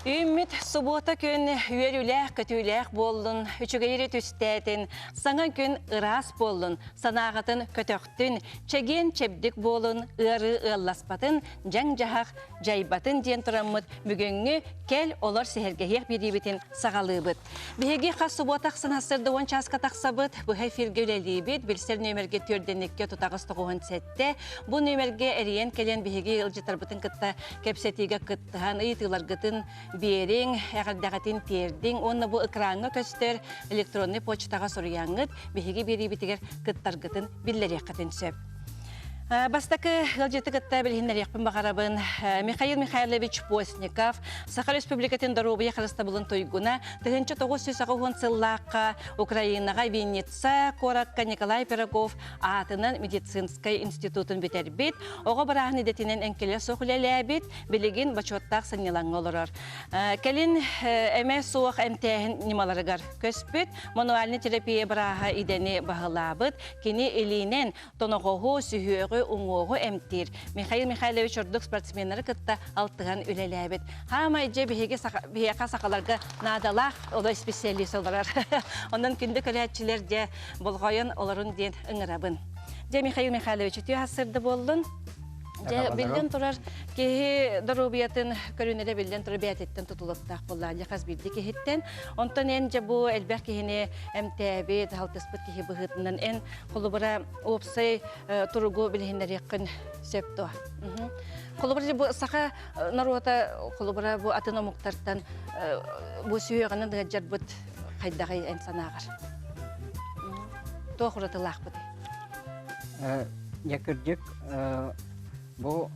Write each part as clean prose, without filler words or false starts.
Үүммүт субуота күн үөрүүлээх-көтүүлээх буоллун, үчүгэйи түстээтин, саҥа күн ыраас буоллун, санааҕытын көтөхтүн, чэгиэн-чэбдик буолун, ыарыы ыалласпатын, дьаҥ-дьаһах дьайбатын диэн тураммыт бүгүҥҥү кэл олор сэһэргэһиэх биэриибитин саҕалыыбыт. Биһиги хас субуота ахсын сарсыарда 10 чааска тахсабыт, быһа эфиргэ үлэлиибит, билсэр нүөмэргэ түөрдэнниккэ тутаҕас 97. Бу нүөмэргэ эрийэн кэлэн биһиги ыалдьыттарбытын кытта кэпсэтиигэ кыттыһан ыйытыыларгытын биэриҥ, эҕэрдэҕитин тиэрдиҥ уонна бу экраҥҥа көстөр электроннай почтаҕа суруйаҥҥыт биһиги биэриибитигэр кыттаргытын биллэриэххитин сөп. Бастакы ыалдьыты кытта билиһиннэриэхпин баҕарабын. Михаил Михайлович Постников, Саха Республикатын доруобуйа харыстабылын туйгуна, 1980 сыллаахха Украинаҕа Винница куоракка Николай Пирогов аатынан медицинскэй институтун бүтэрбит, оҕо бырааһын идэтинэн эҥкилэ суох үлэлээбит, билигин бочуоттаах сынньалаҥҥа олорор. Кэлин эмэ суох эмтээһин ньымаларыгар көспүт, мануальнай терапия бырааһа идэни баһылаабыт, кини илиинэн тоноҕоһу, сүһүөҕү, уҥуоҕу эмтиир. Михаил Михайлович ордук спортсменнары кытта алтыһан үлэлээбит. Хаамай дьэ биһиги биһиэхэ сахаларга наадалаах оло специалист олорор. Онон күндү көрөөччүлэр дьэ болҕойон олорун диэн ыҥырабын. Дьэ Михаил Михайлович үтүө сарсыарда буоллун. Дьэ, биллэн турар, киһи доруобуйатын көрүнэрэ биллэн турар бэйэтиттэн тутулуктаах буоллаҕа дьэ хас биирдии киһиттэн. Онтон эн дьэ бу элбэх киһини эмтээбит, алтыспыт киһи быһыытынан эн холобура уопсай туругу билиһиннэриэххин сөп дуо? Холобура бу саха норуота холобура бу атын омуктартан бу сүһүөҕүнэн ыалдьарбыт хайдаҕый эн санааҕар? Туох уратылаахпытый? Дьэ кырдьык бу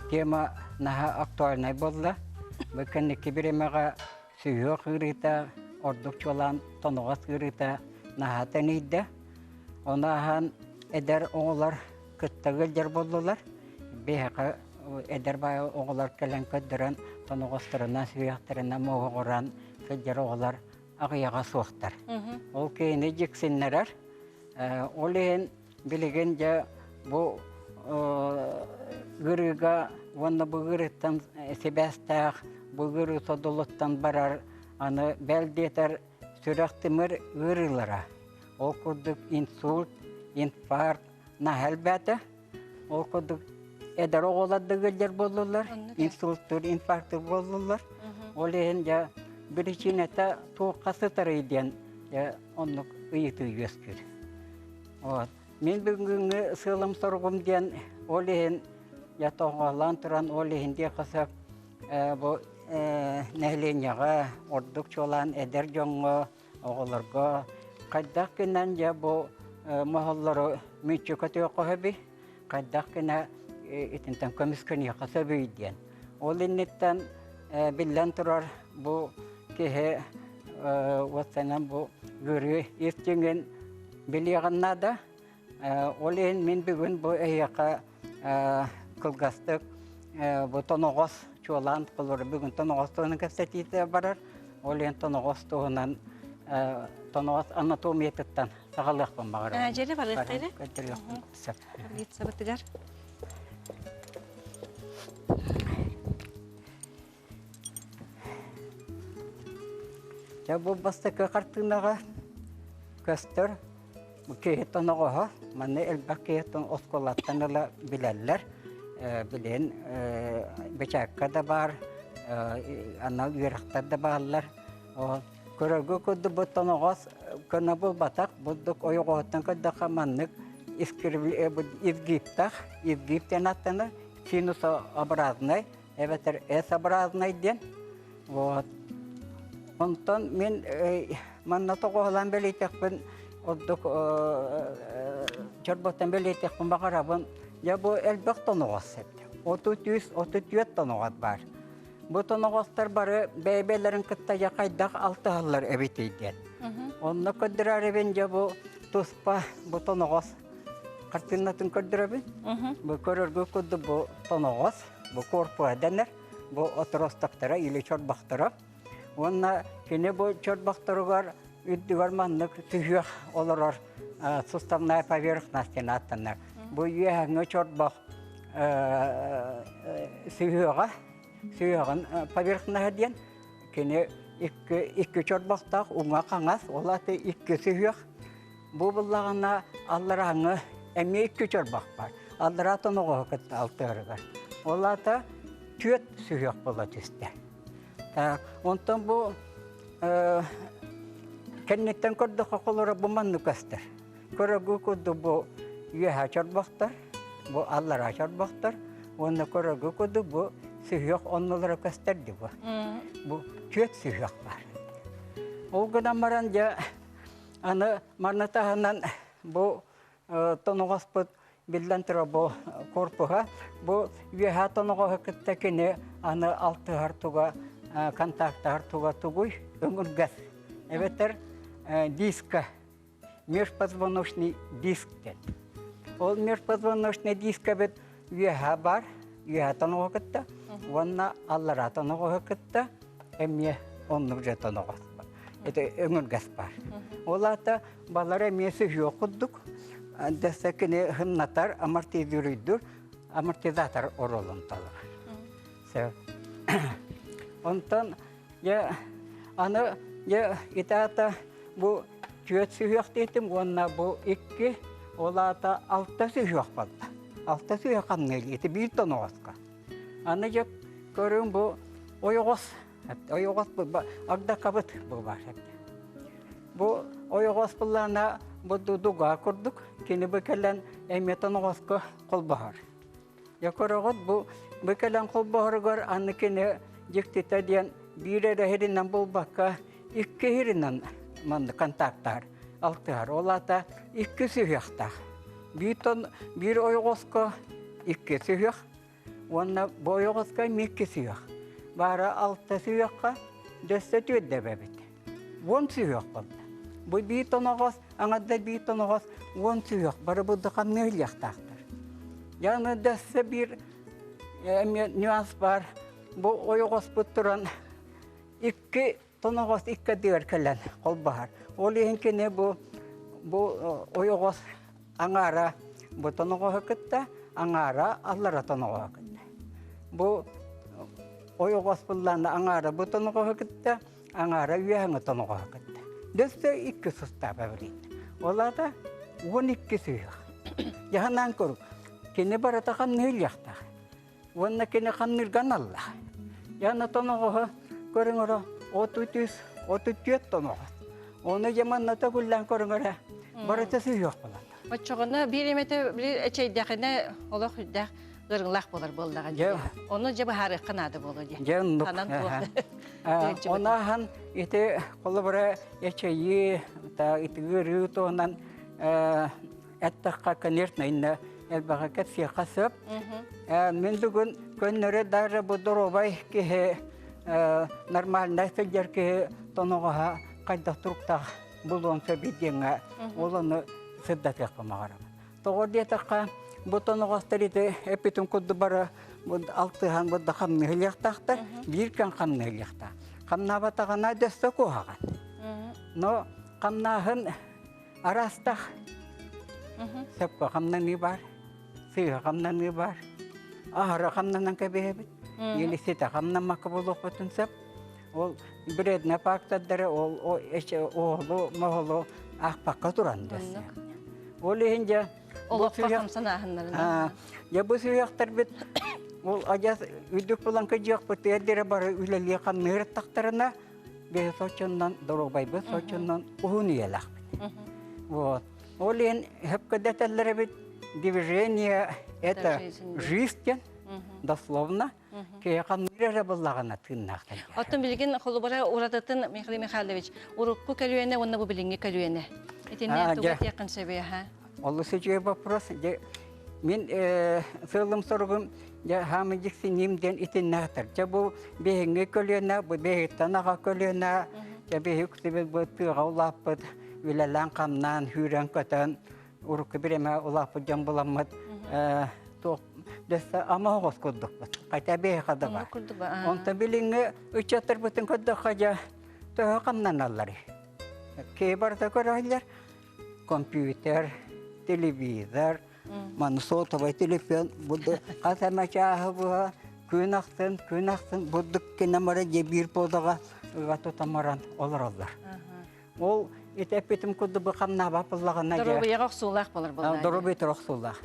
тема наһаа актуальнай буолла. Бу кэнники бириэмэҕэ сүһүөх ыарыыта, ордук чуолаан тоноҕос ыарыыта наһаа тэнийдэ. Ону ааһан эдэр оҕолор кытта ыалдьар буоллулар. Биһиэхэ эдэр баай оҕолор кэлэн көрдөрөн тоноҕосторунан, сүһүөхтэринэн муоһуҕуран сылдьар оҕолор аҕыйаҕа суохтар. Ол киһини дьиксиннэрэр. Ол иһин билигин дьэ бу ыарыыга уонна бу ыарыыттан сибээстээх бу ыарыы содулуттан барар аны бэл диэтэр сүрэх-тымыр ыарыылара. Ол курдук инсульт, инфаркт наһаа элбээтэ. Ол курдук эдэр оҕолор да ыалдьар буоллулар, инсульттуур, инфарктуур буоллулар. Ол иһин дьэ биричиинэтэ туохха сытарый диэн дьэ оннук ыйытыы үөскүүр. Вот. Мин бүгүҥҥү сыалым-соругум диэн ол иһин дьэ тоҕоолоон туран ол иһин диэххэ сөп бу нэһилиэнньэҕэ ордук чуолаан эдэр дьоҥҥо оҕолорго хайдах гынан дьэ бу моһоллору мүччү көтүөххэ сөбүй, хайдах гына итинтэн көмүскэниэххэ сөбүй диэн. Ол инниттэн биллэн турар бу киһи уоттанан бу ыарыы ис дьиҥин билиэҕин наада. Ол иһин мин бүгүн бу эһиэхэ кылгастык бу тоноҕос чуолаан холобура бүгүн тоноҕос туһунан кэпсэтиитэ барар. Ол иһин тоноҕос туһунан тоноҕос анатомиятыттан саҕалыахпын баҕарабын. Дьэрэ барыахха эрэ. Көрдөрүөхпүн сөп. Таблицабытыгар. Дьэ бу бастакы хартыынаҕа көстөр киһи тоноҕоһо. Манна элбэх киһи оскуолаттан ыла билэллэр. Билигин бэчээккэ да баар, анал үөрэхтэр да бааллар. Көрөргө курдук бу тоноҕос көнө буолбатах, бурдук ойоҕоһуттан көрдөххө маннык изгибтах, изгиб диэн ааттанар, синусообразный эбэтэр S-образный диэн. Вот. Онтон мин манна тоҕоһулаан бэлиэтэхпин ордук чорботтон бэлиэтэхпин баҕарабын. Дьэ бу элбэх тоноҕос эбит. 33, 34 тоноҕос баар. Бу тоноҕостор бары бэйэ-бэйэлэрин кытта дьэ хайдах алтыһаллар эбитий диэн. Онно көрдөрөрүбүн дьэ бу туспа бу тоноҕос хартыынатын көрдөрөбүн. Бу көрөргө курдук бу тоноҕос, бу корпуһа дэнэр, бу отростактара или чорбохторо. Уонна кини бу чорбохторугар үрдүгэр маннык түһүөх олорор суставная поверхность диэн ааттанар. Бу үөһэҥҥи чорбох сүһүөҕэ. сүһүөҕүн поверхноһа диэн кини икки икки чорбохтоох уҥа хаҥас ол аты икки сүһүөх бу буллаҕына алларааҥҥы эмиэ икки чорбох бар аллараа тоноҕоһу кытта алтыһарыгар ол аата түөрт сүһүөх буола түстэ так онтон бу кэнниттэн көрдөххө холоро бу маннык көстөр Көрөгү курдук бу үөһэ чорбохтор, бу аллараа чорбохтор уонна көрөгү курдук бу сүһүөх оннулара көстөр дии бу. Бу түөрт сүһүөх бар. Ол гынан баран дьэ аны манна таһынан бу тоноҕоспут биллэн турар бу корпуһа бу үөһэ тоноҕоһу кытта кини аны алтыһар туга контактаһар туга тугуй өҥүргэс эбэтэр диска межпозвоночный диск диэн. Ол межпозвоночный дискабыт үөһэ бар, үөһэ тоноҕо кытта уонна аллараа тоноҕоһу кытта эмиэ оннук же тоноҕос бар. Это өҥүргэс бар. Ол аата балар эмиэ сүһүөх курдук дэсэ кини хымнатар, амортизируйдур, амортизатор оролун талар. Онтон дьэ аны дьэ итаата бу түөрт сүһүөх диэтим уонна бу икки, ол аата алта сүһүөх буолла. Алта сүһүөх хамныыр ити биир тоноҕоско. Аны дьэ көрүҥ бу ойоҕос, ойоҕос агдакабыт бу баар. Бу ойоҕос буллаана бу дуга курдук кини бу кэлэн эмиэ тоноҕоско холбоһор. Дьэ көрөҕүт, бу бу кэлэн холбоһоругар аны кини дьиктитэ диэн биир эрэ иһиринэн булбакка, икки иһиринэн манна контактаар, алтыһар. Ол аата икки сүһүөхтээх. Биир тон биир ойоҕоско икки сүһүөх уонна бу ойоҕоско эмиэ икки сүһүөх. Баара алта сүһүөххэ дөссө түөрдэ эбэбит. Уон сүһүөх буолла. Бу биир тоноҕос, аҥарда биир тоноҕос уон сүһүөх бары бурдуканныы иһиллиэхтаахтар. Дьэ дөссө биир эмиэ нюанс баар. Бу ойоҕоспут туран икки тоноҕос икки ардыгар кэлэн холбоһор. Ол иһин кини бу бу ойоҕос аҥаара бу тоноҕоһу кытта, аҥаара аллара тоноҕоһу кытта. Бу ойоҕос буллаана аҥаара бу тоноҕоһу кытта, аҥаара үөһэҥи тоноҕоһо кытта. Дөссө икки сустааба билин. Ол аата 12 сүһүөх. Дьаһанаан куру. Кини барыта хамныыллыахтаах. Уонна кини хамныырга аналлаах. Яна тоноҕоһо көрүҥөрө 33, 34 тоноҕос. Оны дьаманната күллэн көрүҥөрө барыта сүһүөх болан. Оччоҕуна биир эмэтэ били эчэйдэхинэ олох үрдээх ыарыылаах буолар буоллаҕа дии. Ону дьэ быһаарыахха наада буолуо дии. Дьэ оннук. Ханан туох. Онаахан ити холобура эчэйии, ити ыарыы туһунан эттэххэ, конечно, иннэ элбэҕи кэпсиэххэ сөп. Мин бүгүн көннөрү даже бу доруобай киһи нормальнай сылдьар киһи тоноҕоһо хайдах туруктаах булуон сөбүй диэҥҥэ ол ону сырдатыахпын баҕарабын. Тоҕо диэтэххэ, бу тоноҕостор ити эппитим курдук бары алтыһан бу да хамныһылыахтаахтар, биир кэм хамныһылыахтаах. Хамнаабатаҕына дөссө куһаҕан. Но хамнааһын араастаах. Сөпкө хамнаныы баар, сыыһа хамнаныы баар. Аһара хамнанан кэбиһэбит. Или ситэ хамнаммакка буолуохпутун сөп. Ол бредный фактордары ол оһолу моһолу аахпакка туран дэссе. Ол иһин дьэ олоххо хамсанааһыннарынан. Дьэ бу сүһүөхтэрбит ол адьас үрдүк булан кыдьыахпыт эрдэрэ бары үлэлии хамныыр тахтарына бэйэ соччоннон доруобайбыт соччоннон уһун үйэлээхпит. Вот. Ол иһин хөпкө дэтэллэр эбит движение это жизнь дословно Киһи ханныыр эрэ буллаҕына тыыннаах тэлгэр. Оттон билигин холобура уратытын Михаил Михайлович урукку көлүөнэ уонна бу билиҥҥи көлүөнэ. Итиннэ тугу этиэххин сөбүй аха? Олус үчүгэй вопрос. Дьэ, мин сыалым-соругум дьэ хаамы дьиксиниим диэн итиннээтэр. Дьэ бу биһиҥҥи көлүөнэ, бу биһиттэн аҕа көлүөнэ, дьэ биһи үксүбүт бу тыаҕа улааппыт, үлэлээн-хамнаан, сүүрэн-көтөн, урукку бириэмэ улааппыт дьон буламмыт туох дэссе ама оҕус курдукпут. Хотя биһиэхэ да бар. Онтон билиҥҥи ыччаттарбытын көрдөххө дьэ төһө хамнаналлар. Киһи барыта көрөллөр. Компьютер, телевизор, маны сотовый телефон, бу хас эмэ чааһы быһа. Күн ахсын, күн ахсын бурдук кинамара же биир позаҕа ыга тутамаран олороллор. Ол ити эппитим курдук бу хамнаабат буллаҕына Доруобуйаҕа охсуулаах болар буоллаа. Доруобуйа охсуулаах.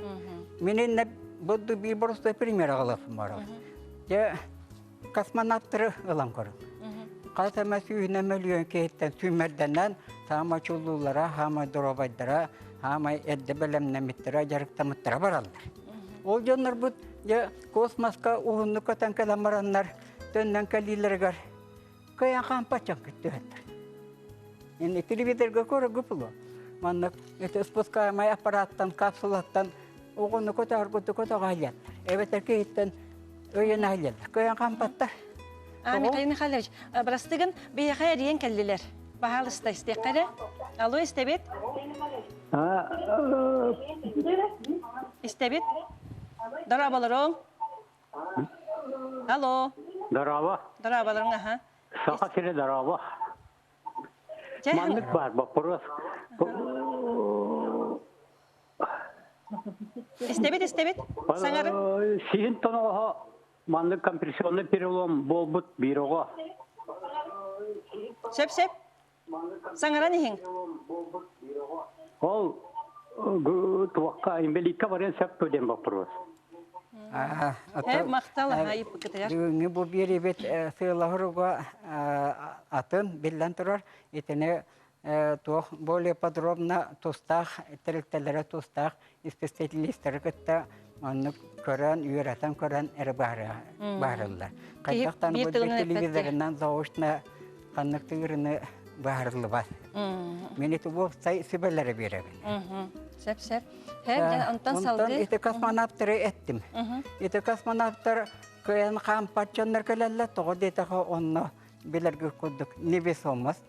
Мин инне буду биир боростой пример аҕалыахпын барабын. Дьэ космонавтары ылан көрүҥ. Хас эмэ сүүһүнэн мөлүйүөн киһиттэн сүүмэрдэнэн саамай чулуулара, саамай доруобайдара, саамай эрдэ бэлэмнэммиттэрэ, дьарыктаммыттара бараллар. Ол дьоннорбут дьэ космоска уһуннук көтөн кэлэн бараннар төннөн кэлиилэригэр кыайан хаампат дьон түһэллэр. Инни телевизорга көрөргө булуо. Маннык ити спускаемай аппараттан, капсулаттан оҕону көтөҕөргүтү көтөҕө Эбэтэр киһиттэн өйөн аһыллар. Кыайан хаампаттар. А, Михаил Михайлович, бырастыгын биһиэхэ эрийэн кэллилэр. Баһаалыста истиэххэ эрэ. Алло, истэбит? Истэбит? Дорооболоруҥ. Алло. Дорообо. Дорооболоруҥ, аха. Саха сирэ дорообо. Маннык баар боппуруос. Истэбит, истэбит. Саҥарын. Сиһин тоноҕоһо маннык компрессионный перелом буолбут биир оҕо. Сөп, сөп. Саҥаран иһиҥ. Ол туохха инбэлииккэ барыан сөп дуо диэн боппуруос. Махтал айыппыкытыгар. Бүгүҥҥү бу биэриибит сыалаһыруга атын биллэн турар. Итини туох более подробно тустаах тэрилтэлэрэ тустаах исписэлиистэри кытта оннук көрөн, үөрэтэн көрөн эрэ баарыллар. Хайдахтан бу телевизорынан заочно ханнык тыырыны баарыллыбат. Мен ити уопсай сүбэлэри биэрэбин. Сөп, сөп. Онтон салгыы ити космонавтары эттим. Ити космонавтар кыайан хаампат дьоннор кэлэллэр, тоҕо диэтэхэ онно билэргэ курдук невесомость,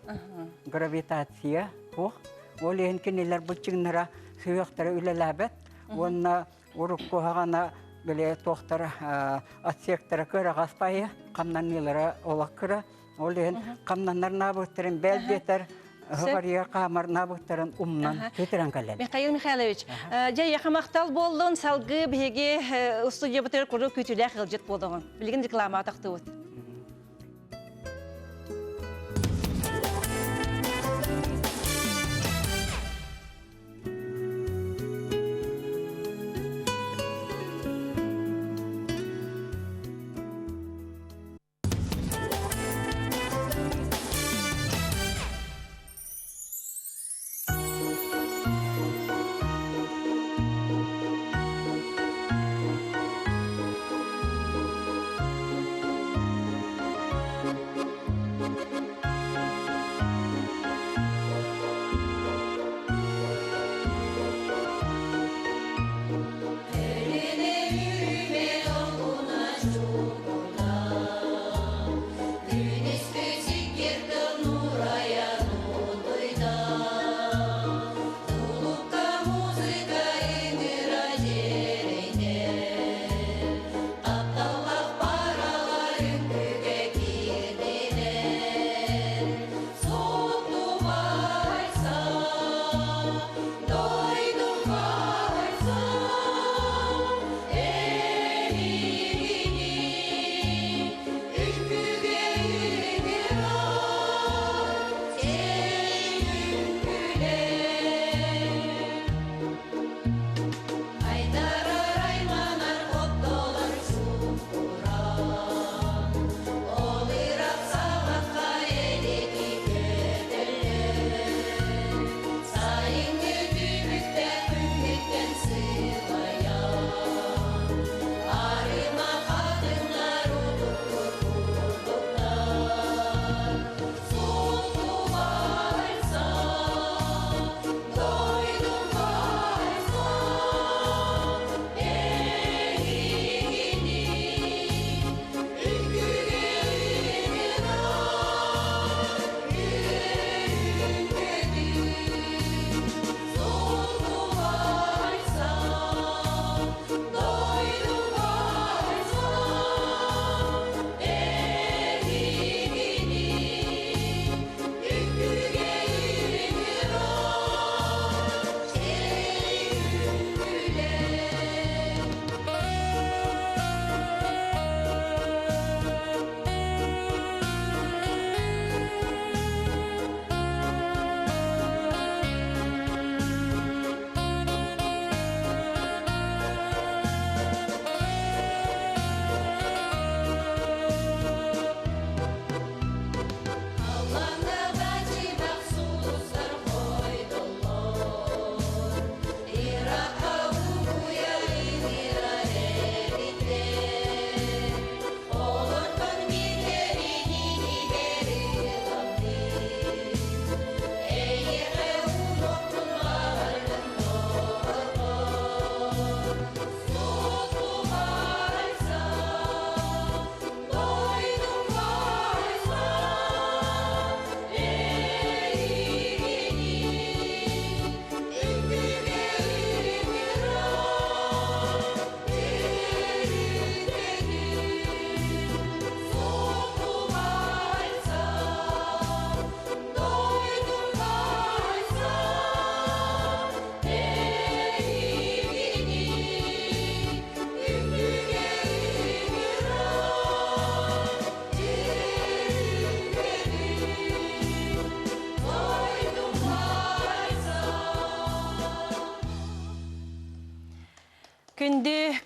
гравитация суох. Ол иһин кинилэр быччыҥнара сүһүөхтэрэ үлэлээбэт уонна урукку хаҕана били туохтара отсектара кыараҕас пайа хамнаныылара олох кыра. Ол иһин хамнанар наабыттарын бэл диэтэр Хабарыйар хаамар наабыттарын умнан көтөрөн кэлэн. Михаил Михайлович, дьэ яха махтал буоллун, салгыы биһиги устудьуйабытыгар куруук күүтүүлээх ыалдьыт буолуоҕун. Билигин реклама тахтыбыт.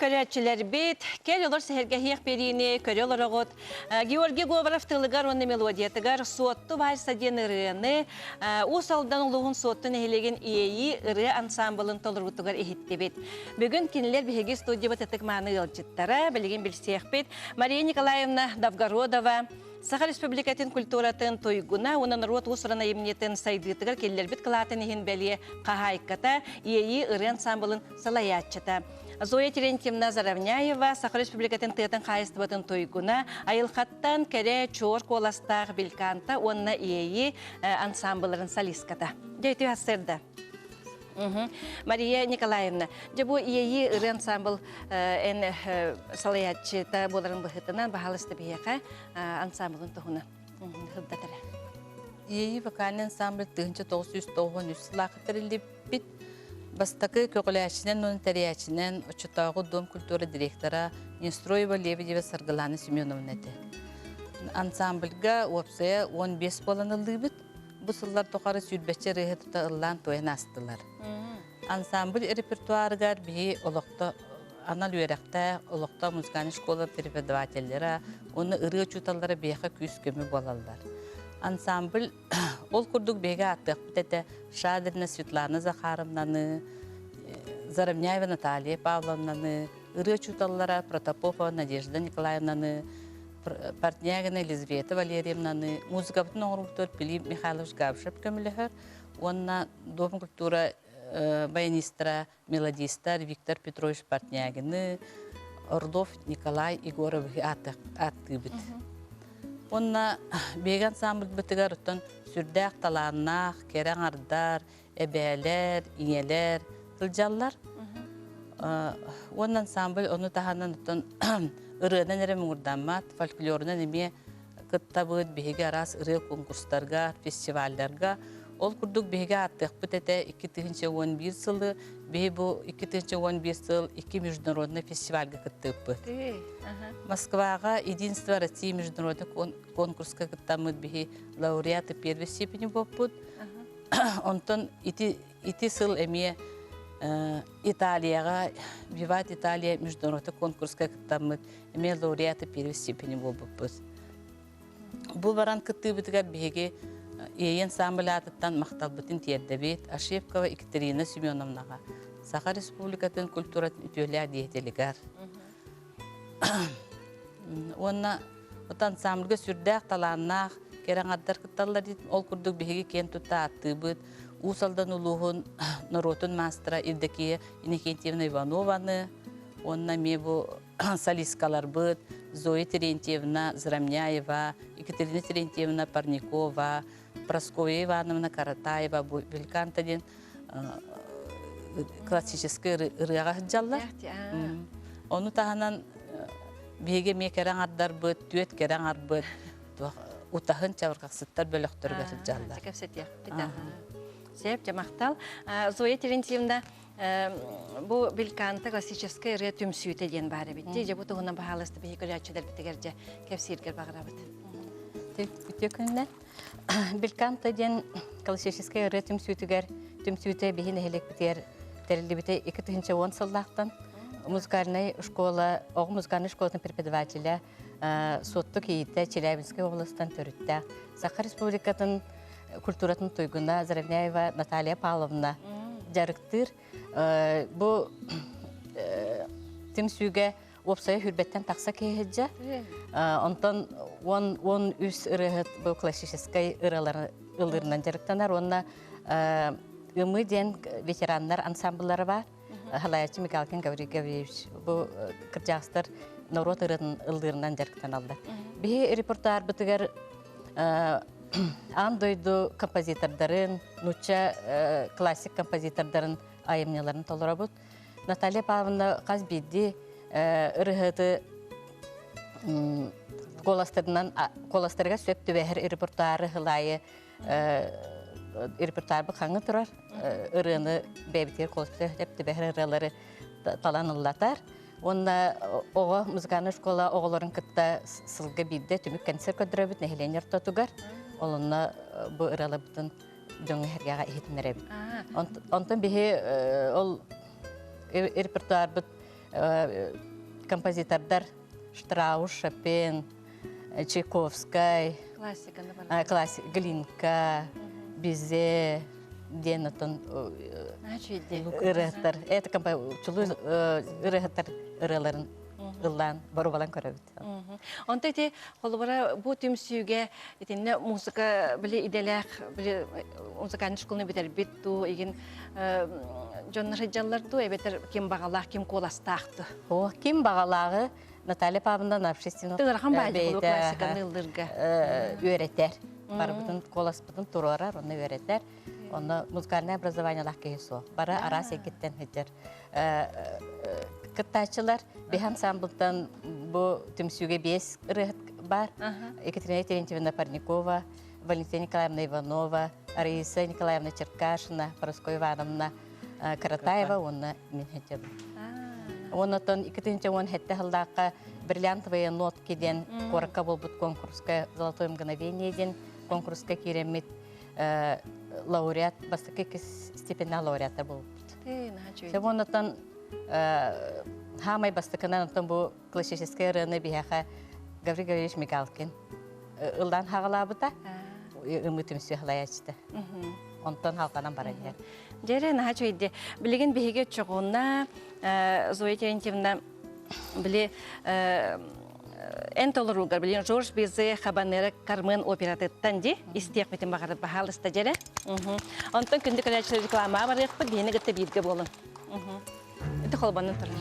көрөөччүлэрбит, кэл олор сэһэргэһиэх биэриини көрө олороҕут. Георгий Говоров тылыгар уонна мелодиятыгар Суотту вальса диэн ырыаны Уус Алдан улууһун Суотту нэһилиэгин Иэйии ырыа ансаамбылын толоруутугар иһиттибит. Бүгүн кинилэр биһиги студиябыт ытык-мааны ыалдьыттара, билигин билсиэхпит. Мария Николаевна Новгородова, Саха Республикатын культуратын туйгуна уонна норуот уус-уран айымньытын сайдыытыгар киллэрбит кылаатын иһин бэлиэ хаһаайката, Иэйии ырыа ансаамбылын салайааччыта. Зоя Терентьевна Заровняева, Саха Республикатын тыатын хаһаайыстыбатын туйгуна, айылҕаттан кэрэ чуор куоластаах Бельканта уонна Иэйии ансаамбылларын солистката. Дьэ, үтүө сарсыарда. Мария Николаевна, дьэ бу Иэйии ырыа ансаамбыл эн салайааччыта буоларын быһыытынан баһаалыста биһиэхэ ансаамбылын туһунан сырдатара. Иэйии вокальный ансамбль 1993 сылаахы тэриллибит. Бастакы көҕүлээччинэн уонна тэрийээччинэн оччотооҕу Дом культуры директора Нестроева Лебедева Саргылана Семеновна этэ. Ансамбльга уопсайа 15 буолан ыллыыбыт. Бу сыллар тухары сүүрбэччэ ырыаһы тута ыллаан-туойан аастылар. Ансамбль репертуарыгар биһи олохто анал үөрэхтээх олохтоох музыкальнай школа преподавателлэрэ уонна ырыа учууталлара биһиэхэ күүс-көмө буолаллар. Ансамбль ол курдук биһиги ааттыахпыт этэ Шадрина Светлана Захаровнаны, Заровняева Наталья Павловнаны, ырыа учууталлара Протопопова Надежда Николаевнаны, Портнягина Елизавета Валерьевнаны, музыкабытын оҥорбутугар Пилип Михайлович Габышев көмөлөһөр уонна Дом культура баянистара, мелодистар Виктор Петрович Портнягины, Орлов Николай Егоровиһы ааттыыбыт. Уонна биһиги ансамбльбытыгар оттон сүрдээх талааннаах, кэрэ аҥардар, эбээлэр, ийэлэр сылдьаллар. Уонна ансамбль ону таһынан оттон ырыанан эрэ муҥурдаммат, фольклорунан эмиэ кыттабыт, биһиги араас ырыа конкурстарга, фестивалларга. Ол курдук биһиги ааттыахпыт этэ 2011 сылы, биһи бу 2011 сыл икки международный фестивальга кыттыыппыт. Москваҕа Единство России международный конкурска кыттаммыт биһи лауреаты первой степени буолбут. Онтон ити, ити сыл эмиэ Италияҕа Виват Италия международный конкурска кыттаммыт эмиэ лауреаты первой степени буолбуппут. Бу баран кыттыыбытыгар биһиги Иэйи ансамбль аатыттан махталбытын тиэрдэбит Ашевкова Екатерина Семеновнаҕа, Саха Республикатын культуратын үтүөлээх деятелигэр. Уонна вот ансамбльга сүрдээх талааннаах кэрэ аҥардар кытталлар ол курдук биһиги киэн тутта ааттыыбыт Уус Алдан улууһун норуотун маастара Евдокия Иннокентьевна Иванованы уонна эмиэ бу солисткаларбыт Зоя Терентьевна Зарамняева, Екатерина Терентьевна Парникова, Прасковья Ивановна Каратаева бу Бельканта диэн классическай ырыаҕа сылдьаллар. Ону таһынан биһиги эмиэ кэрэ аҥардарбыт, түөт кэрэ аҥарбыт утаһын чабырҕахсыттар бөлөхтөрүгэр сылдьаллар. Кэпсэтиэхпит. Сөп, махтал. Зоя Терентьевна, бу Бельканта классическай ырыа түмсүүтэ диэн баар эбит. Дьэ бу туһунан баһаалыста биһи көрөөччүлэрбитигэр дьэ кэпсииргэр баҕарабыт. Үтүө күннэр. Бельканта диэн классическай ырыа түмсүүтүгэр түмсүүтэ биһи нэһилиэкпитигэр тэриллибитэ 2010 сыллаахтан музыкальнай школа, оҕо музыкальнай школатын преподавателя Суотту Кийиитэ Челябинскай областан төрүттээх Саха Республикатын культуратын туйгуна Заровняева Наталья Павловна дьарыктыыр. Бу түмсүүгэ уопсайа хүрбэттэн тахса киһи Онтон 13 ырыаһыт бу классическай ырыалары ыллыырынан дьарыктанар уонна Ымыы диэн ветераннар ансамбллара бар. Халаячы Михалкин Гаврил Гаврильевич бу кырдьаҕастар норуот ырыатын ыллыырынан дьарыктаналлар. Биһи репертуарбытыгар аан дойду композитордарын, нуучча классик композитордарын айымньыларын толоробут. Наталья Павловна хас биирдии ырыһыты куоластарынан куоластарыгар сөп түбэһэр репертуары хылаайы репертуарбыт хаҥы турар ырыаны бэйэбитигэр куоласпытыгар сөп түбэһэр ырыалары талан ыллатар. Уонна оҕо музыкальнай школа оҕолорун кытта сылга биирдэ түмүк концерт көрдөрөбүт нэһилиэнньэ ортотугар. Ол онно бу ырыаларбытын дьоҥҥо иһитиннэрэбит. Онтон биһи ол репертуарбыт. Композитордар Штраус, Шопен, Чайковскай, классик Глинка, Бизе диэн оттон ырыаттар. Это чулуу ырыаттар ырыаларын ыллаан боруобалан көрөбүт. Онто ити холобура бу түмсүүгэ итиннэ музыка били идэлээх били музыкальный школаны бүтэрбит дуу игин дьоннор сылдьаллар дуу эбэтэр ким баҕалаах ким куоластаах дуу? О, ким баҕалааҕы Наталья Павловна общественный Ыарахан баайдык классиканы ыллырга үөрэтэр. Барыбытын куоласпытын туруорар, онно үөрэтэр. Онно музыкальное образованиелаах киһи суох. Бары араас эйгиттэн сылдьар кыттааччылар. Биһи ансамблтан бу түмсүүгэ биэс ырыаһыт бар. Екатерина Терентьевна Парникова, Валентина Николаевна Иванова, Раиса Николаевна Черкашина, Парасковья Ивановна Каратаева уонна мин сылдьабын. Оннотон 2017 сыллаахха «Бриллиантовые нотки» диэн куоракка буолбут конкурска «Золотое мгновение» диэн конкурска киирэммит лауреат, бастакы степеннээх лауреаттар буолбуппут. Оннотон хаамай бастакынан оттон бу классическай ырыаны биһиэхэ Гаврил Гаврильевич Мигалкин ыллаан хаҕалаабыта, ымыы түмсүү халайааччыта. Онтон халҕанан баран иһэр. Дьэрэ, наһаа үчүгэйди. Билигин биһиги оччоҕуна Зоя Терентьевна били эн толоруугар билигин Жорж Бизе Хабанера Кармен оператыттан ди истиэхпитин баҕарар баһаалыста дьэрэ. Онтон күндү көрөөччүлэр рекламаҕа барыахпыт, биһини кытта бииргэ буолун. Ити холбонон турар.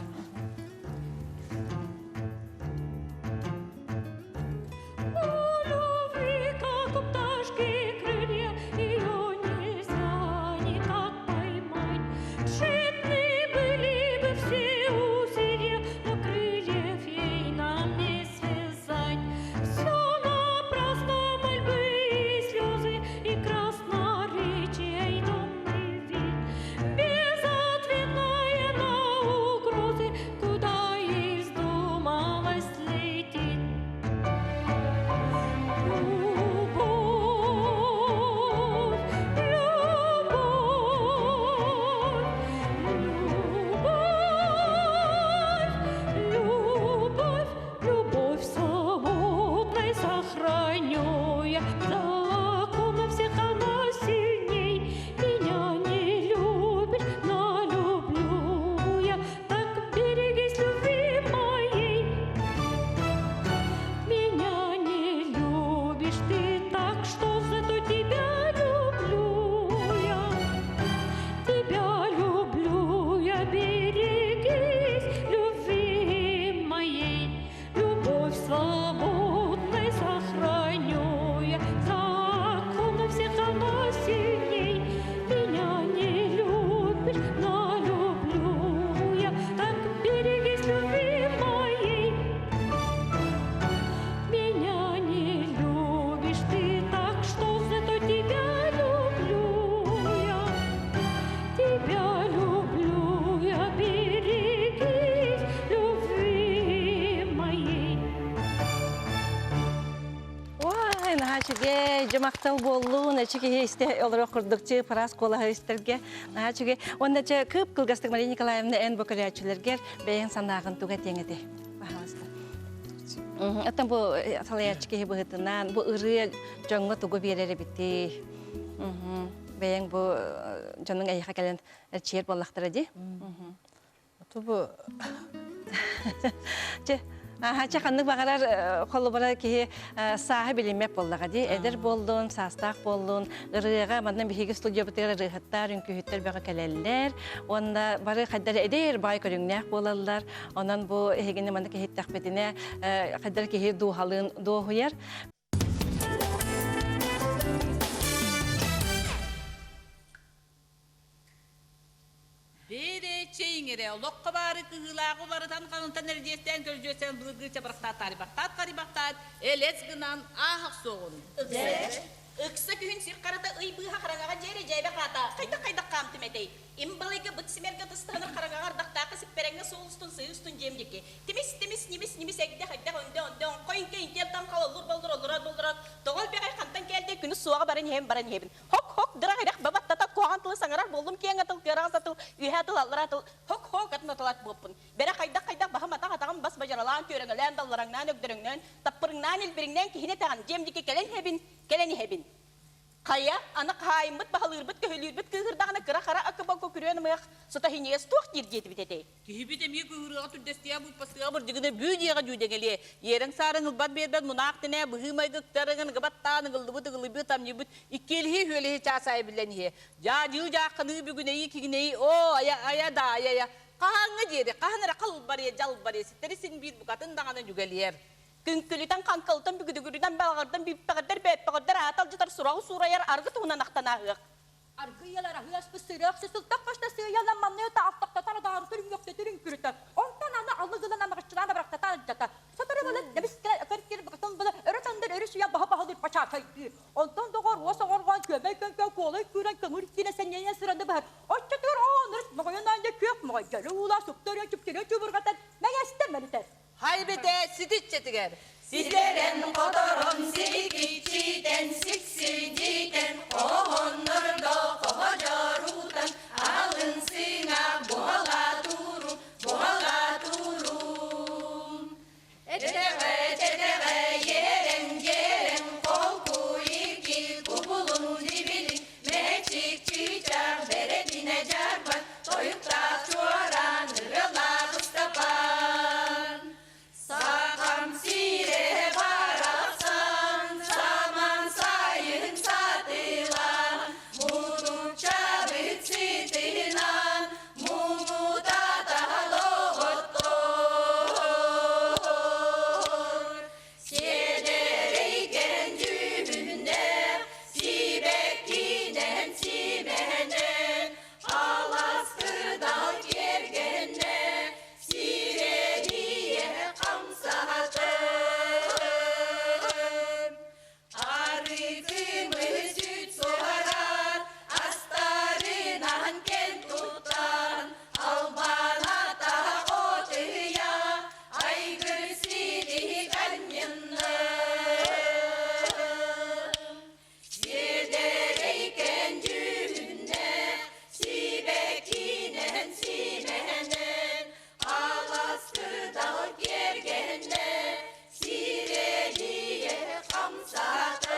Ой, наһаа үчүгэй, дьымахтал буоллун, эчи киһи истэ олорох курдук чы парас куолаһы истэргэ наһаа үчүгэй. Уонна чэ кып кылгастык Мария Николаевна эн бу көрөөччүлэргэр бэйэҥ санааҕын туга этиэҥ этэй? Пожалуйста. Оттон бу салайааччы киһи быһыытынан бу ырыа дьоҥҥо тугу биэрэр эбитий? Бэйэҥ бу дьонуҥ эйиэхэ кэлэн эрчийэр буоллахтара дии. Тубу Чэ, аха, чэ ханнык баҕарар холобура киһи сааһы билиммэт буоллаҕа дии. Эдэр буоллун, саастаах буоллун, ырыаҕа манна биһиги студиябытыгар ырыаһыттар, үҥкүүһүттэр бөҕө кэлэллэр. Уонна бары хайдах эдэр баай көрүҥнээх буолаллар. Онон бу эһигини маннык иһиттэхпитинэ хайдах киһи дууһалыын дуоһуйар. Бэйэ олоххо баары кыһыылааҕы уларытан халынтан эрдиэстээн көрдьүөстээн былыргы чабырахтаат таарыйбахтаат харыйбахтаат элэс гынан ааһах суоҕун. Ыкса күһүн сир харата ый быыһа хараҥаҕа дьиэрэ дьээбэ хаата хайдах-хайдах хаамтым этэй? Им балайга быт симэргэ тыстаһынар хараҥаҕа ардахтаахы сиппэрэҥҥэ суол устун сыһыы устун дьиэм диэки. Тимис-тимис, нимис-нимис эгдэх эгдэх өндө-өндө оҥхой иҥкэ иҥкэл таҥхал оллур боллур оллураат боллураат тоҕо элбэҕэй хантан кээлдэй күнүс суоҕа баран иһэбин баран иһэбин. Хок-хок, дырах-ирэх, бабаттата, куһаҕан тылы саҥарар буоллум киэҥ атыл, кыараҕас атыл, үөһээ атыл, аллараа атыл, хок-хок. Хо-хо, катын буоппун. Бэрэ хайдах-хайдах баһым атах-атаҕым бас бадьаралаан, түөрэҥэлээн, даллараҥнаан, өгдөрөҥнөөн, таппырыҥнаан, илбириҥнээн киһини этэҕин, дьиэм диэки кэлэн иһэбин, кэлэн иһэбин. Хайа, аны хаһаайыммыт, баһылыырбыт, көһүлүүрбүт кыыһырдаҕына кыра-хара акы-бокку күрүөн ымыах сута иһиньигэс туох диир диэтибит этэй? Киһибит эмиэ кыыһырыаҕа түрдэстиэ быыппастыаҕа бырдьыгына бүү диэҕэ дьүүдэҥэлиэ. Иэрэҥ-саарыҥ ылбат биэрбэт мунаах тэнэ быһыы-майгы ыктарыгын ыгыбаттаан ыгыллыбыт ыгылыйбыт тамньыйбыт иккиэлиһи үһүөлэһи чаас аайы биллэн иһиэ. Дьаадьыы дьаахханыы бүгүнэйии кигинэйии оо айа айа да айа айа хаһааҥҥа диэри хаһан эрэ халбарыйа дьалбарыйа ситэри син биир букатын даҕаны дьүгэлиэр. Күҥкүлүтэн хаҥкылытан бүгүдүгүрүнэн балаҕырдан биппэҕирдэр бэппэҕирдэр аата алдьатар сураҕы суурайар аргы туһунан ахтанааһыах. Аргыйалар аһыаспыт сырыах сылтах хашта сыыйалан манныйа таахтахтатар адаарытыр үҥүөхтэтир үҥкүрүтэ. Онтон аны аллыгынан амаҕаччылаан абырахтата алдьата. Сотору была дэмискэ көр бакытын была өрө тандыр өрүс үйэ баһа баһылыыр пачаакайдыыр. Онтон доҕор уос оҕорҕоон күөмэй көҥкөө куолай күүрэн көҥүл киинэ сэнньэйэн сыраны быһар. Оччотугар оонур моҕойон аанньа күөх моҕой дьөлө уулаа суптарыан чүпчэрэ чубурҕатан мэҥэстэн мэлитэр. Хайбите ситиччэтигэр. Ситэрэн-хоторон силикиччитэн сиксидитэн хоһоннорго хоһодьоруутан алын сыҥа буһала туру буһала турум. Этэҕэ тэтэҕэ ерэҥ ерэҥ холкуйки кубулун дибилин мэчик чыычаах бэрэтинэ дьарбан тойуктаах чуораан ырыалаах Ыстапаан. Сахам сирэ барахсан, саман сайын сатыылаан, мутукчабыт сытынан, муҥутата доҕоттоор. Сиэдэрэйгэн дьүһүннээх, сибэккинэн симэнэн, алаас кыдал киэргэннэ, сирэдийэ хамсаатын. Арыгымы сүт суорат, астарынан кэн туттан, албаната отыйа, айгыр сири анньынным. Сиэдэрэйкэн дьүһүннээх, сибэккинэн симэнэн, алаас кыдал киэргэннэ, сирэдийэ хамсаатым.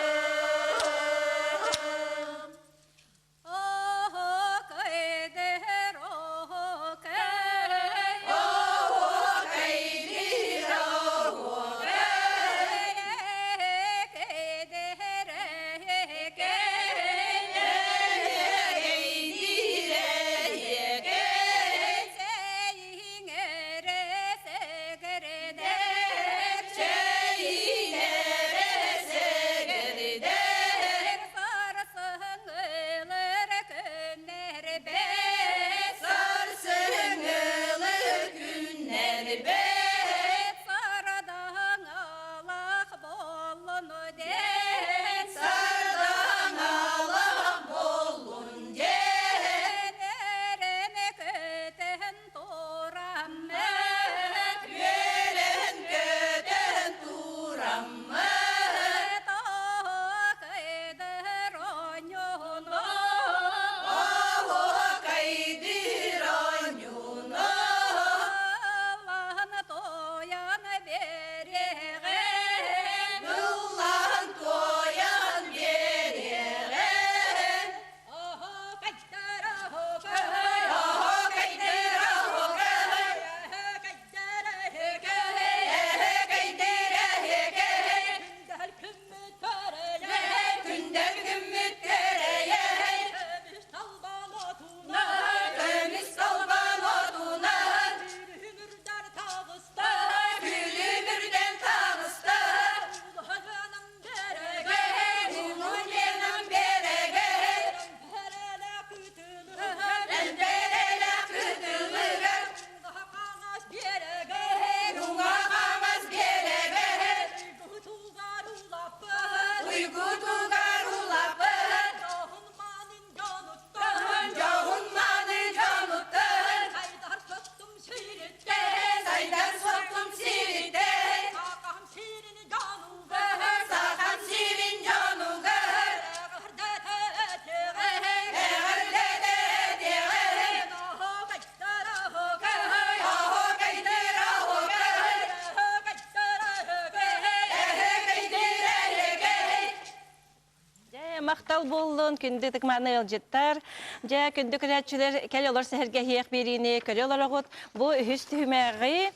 махтал буоллун, күндү ытыкмааны ыалдьыттар. Дьэ, күндү көрөөччүлэр, кэл олор сэһэргэһиэх биэриини көрө олороҕут. Бу үһүс түһүмэҕи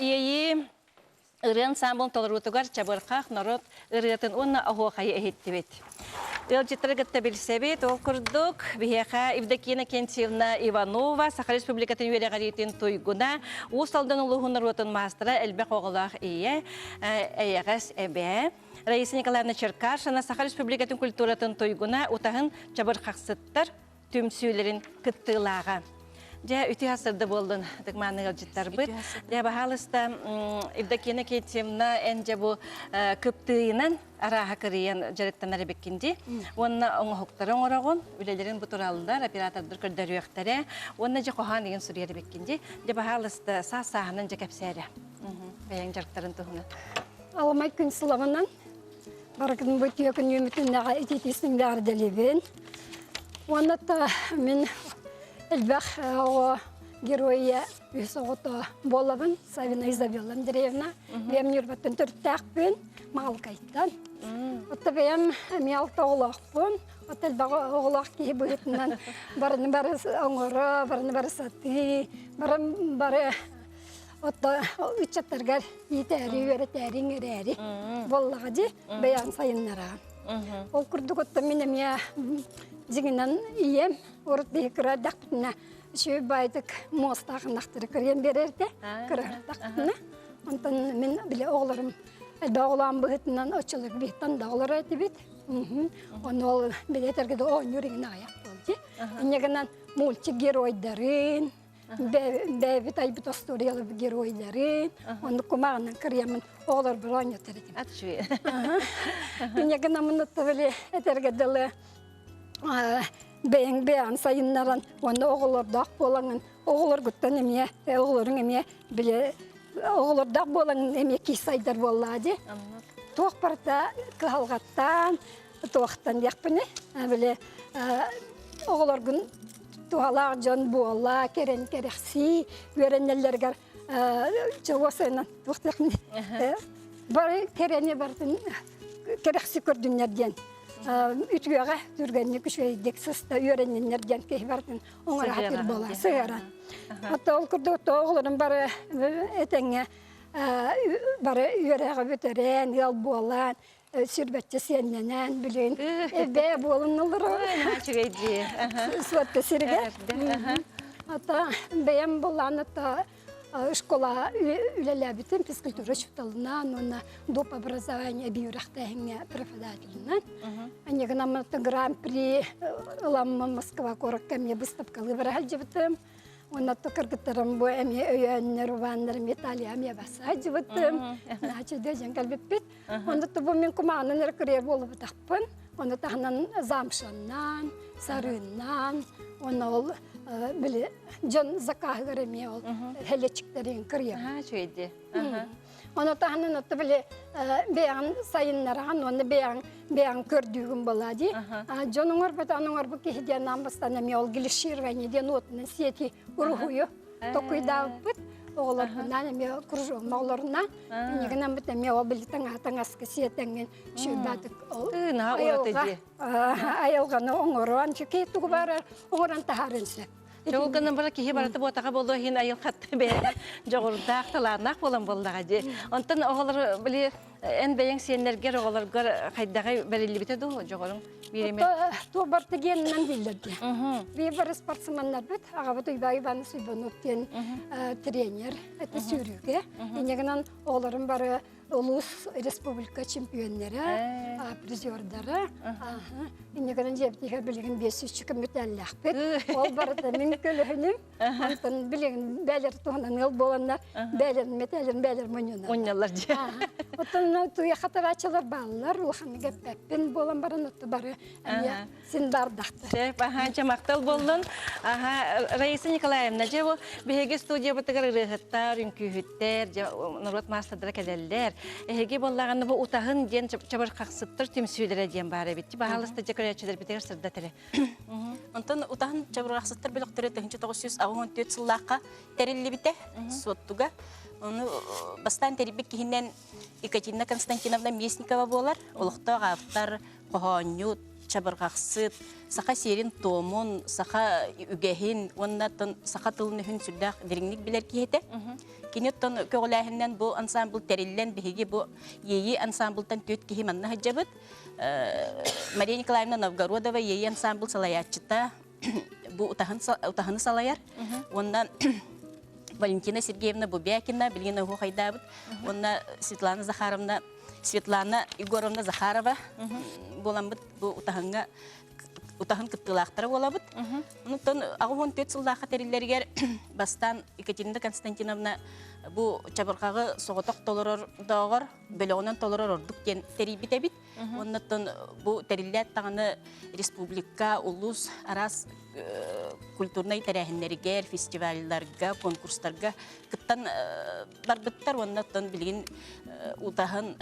иэйии ырыа ансамблын толоруутугар чабырҕах норуот ырыатын уонна оһуохайы иһиттибит. Ыалдьыттары кытта билсэбит. Ол курдук, биһиэхэ Евдокия Иннокентьевна Иванова, Саха Республикатын үөрэҕириитин туйгуна, Уус Алдан улууһун норуотун маастара, элбэх оҕолоох ийэ, эйэҕэс эбээ. Раиса Николаевна Черкашина, Саха Республикатын культуратын туйгуна, утаһын чабырхахсыттар түмсүүлэрин кыттыылааҕа. Дьэ, үтүө сырда буоллун, ытыкмааны ыалдьыттарбыт. Дьэ, баһаалыста, Евдокия Никитьевна, эн дьэ бу кыптыыйынан арааһа кырыйан дьарыктанар эбиккин дии. Уонна оҥоһуктары оҥороҕун, үлэлэрин бу тураллар, оператордар көрдөрүөхтэрэ. Уонна дьэ хоһоон игин суруйар эбиккин дии. Дьэ, баһаалыста, саас-сааһынан дьэ кэпсээрэ. Бэйэҥ дьарыктарын туһунан. Аламай күн сылабынан барыкын бу үтүө күн үүмүтүннэҕэ итиитисниннэҕэр дэлибин. Уонна та мин элбэх оҕо геройа үс оҕото буолабын Савина Изабелла Андреевна. Бэйэм Ньурбаттан төрүттээхпин, Маалыкайтан. Отто бэйэм эмиэ алта оҕолоохпун. Отто элбэх оҕолоох киһи быһыытынан барыны бары оҥоро, барыны бары сатыы, бары бары Отто ыччаттаргар иитээри, үөрэтээри, иҥэрээри буоллаҕа дии, бэйэҕин сайыннараҕын. Ол курдук отто мин эмиэ дьиҥинэн ийэм урут биһи кыра эрдэхпитинэ үчүгэй баайдык муостаах ынахтары кырыйан биэрэрдэ, кыра эрдэхпитинэ. Онтон мин били оҕолорум элбэх оҕолоон быһыытынан оччолорго биһиттэн да оҕолоро этибит. Ону ол били этэргэ да оонньуур иҥин аҕыйах буол дии. Инньэ гынан мультик геройдарын, бэйэбит айбыт остуоруйаларбыт геройдарын, оннук кумааҕынан кырыйаммын оҕолорбор оонньотор этим. Ат үчүгэй. Инньэ гынаммын оттон этэргэ дылы бэйэҥ бэйэҕин сайыннаран уонна оҕолордоох буолаҥын оҕолоргуттан эмиэ оҕолоруҥ эмиэ били оҕолордоох буолаҥын эмиэ киһи сайдар буоллаа дии. Туох барыта кыһалҕаттан туохтан диэхпиний били оҕолоргун туһалаах дьон буола кэрэн кэрэхсии үөрэнэллэригэр чугасынан туох диэхпиний бары кэрэни барытын кэрэхси көрдүннэр диэн үтүөҕэ түргэнник үчүгэйдик сыста үөрэнниннэр диэн киһи барытын оҥоро сатыыр буола сыһыаран Оттон ол курдук оҕолорум бары этэҥҥэ бары үөрэҕи бүтэрэн ыал буолан сүрбэччэ сиэннэнэн билигин эбээ буолан олорор. Үчүгэй дии. Суотта сиригэр. Ата бэйэм булаан ата школа үлэлээбитим физкультура учууталынан уонна доп образование эбии үрэхтээһиҥҥэ преподавателинэн. Аньыгынан гран-при ыламмын Москва куоракка эмиэ быыстапкалыы бара сылдьыбытым. Уонна кыргыттарым бу эмиэ өйөөннөр, убааннар эмиэ Италия эмиэ баса сылдьыбытым. Наачыйда дьэн кэлбиппит. Онно бу мин кумаанан эрэ кырыйар буолубутахпын. Ону таһынан замшаннан, сарыыннан, уонна ол били дьон закаһыгар эмиэ ол хэлэчиктэрин кырыйар. Аа, үчүгэйди. Ону таһынан отто били бэйэҕин сайыннараҕын уонна бэйэҕин бэйэҕин көрдүүгүн буолаа дии. Дьон оҥорбут, аны оҥорбут киһи диэн аан бастаан эмиэ ол глиширование диэн уотунан сиэти уруһуйу токуйдаабыппыт. Оҕолорбунаан эмиэ кружогум оҕолорунан иннигинэн бит эмиэ ол били таҥаһа таҥаска сиэтэҥҥин үчүгэйбаатык ол айылҕаны оҥорон киһи тугу баарар оҥорон таһаарыан сөп. Ол гынан баран киһи барыта буотаха буолуо иһин айылҕатта бэйэтэ дьоҕурдаах, талааннаах буолан буоллаҕа дии. Онтон оҕолор били эн бэйэҥ сиэннэргэр оҕолоргор хайдаҕы бэриллибитэ дуу дьоҕуруҥ биир эмэ? Туох барыта генынан дииллэр дии. Биир бары спортсменнарбыт аҕабыт Уйбай Иванович Уйбанов диэн тренер это сүүрүүгэ. Инньэ гынан оҕолорум бары улуус республика чемпионнара, призердара. Инньэ гынан дьиэбитигэр билигин 500 көмүтэллээхпит. Ол барыта мин көлөһүнүм. Онтон билигин бээлэр туһунан ыал буоланнар, бээлэрин мэтээлэрин бээлэр мунньунар. Мунньаллар дьэ. Оттон туйа хатарааччылар бааллар, улаханнык эппэппин буолан баран отто бары эмиэ син баардахтар. Сөп, аха, дьэ махтал буоллун. Аха, Раиса Николаевна, дьэ бу биһиги студиябытыгар ырыаһыттар, үҥкүүһүттэр, дьэ норуот маастардара кэлэллэр. Эһиги буоллаҕына бу утаһын диэн чабырҕахсыттар түмсүүлэрэ диэн баар эбит. Баһаалыста дьэ көрөөччүлэрбитигэр сырдат эрэ. Онтон утаһын чабырҕахсыттар бөлөхтөрө 1984 сыллаахха тэриллибитэ Суоттуга. Ону бастаан тэрийбит киһинэн Екатерина Константиновна Местникова буолар. Олохтоох автор, хоһоонньут. чабырҕахсыт, саха сиэрин-туомун, саха үгэһин уонна саха тылын-өһүн сүрдээх дириҥник билэр киһи этэ. Кини оттон көҕүлээһининэн бу ансамбл тэриллэн, биһиги бу Иэйии ансамблтан түөрт киһи манна сылдьабыт. Мария Николаевна Новгородова Иэйии ансамбл салайааччыта бу утаһыны салайар. Уонна Валентина Сергеевна Бубякина билигин оһуохайдаабыт. Уонна Светлана Захаровна Светлана Егоровна Захарова буоламмыт бу утаһыҥҥа утаһын кыттыылаахтара буолабыт. Онтон 84 сыллаахха тэриллэригэр бастаан Екатерина Константиновна бу чабырҕаҕы соҕотох толорор дооҕор бөлөҕүнэн толорор ордук диэн тэрийбит эбит. Оннуттан бу тэриллээт даҕаны республика, улуус араас культурнай тэрээһиннэригэр, фестивалларга, конкурстарга кыттан барбыттар уонна оттон билигин утаһын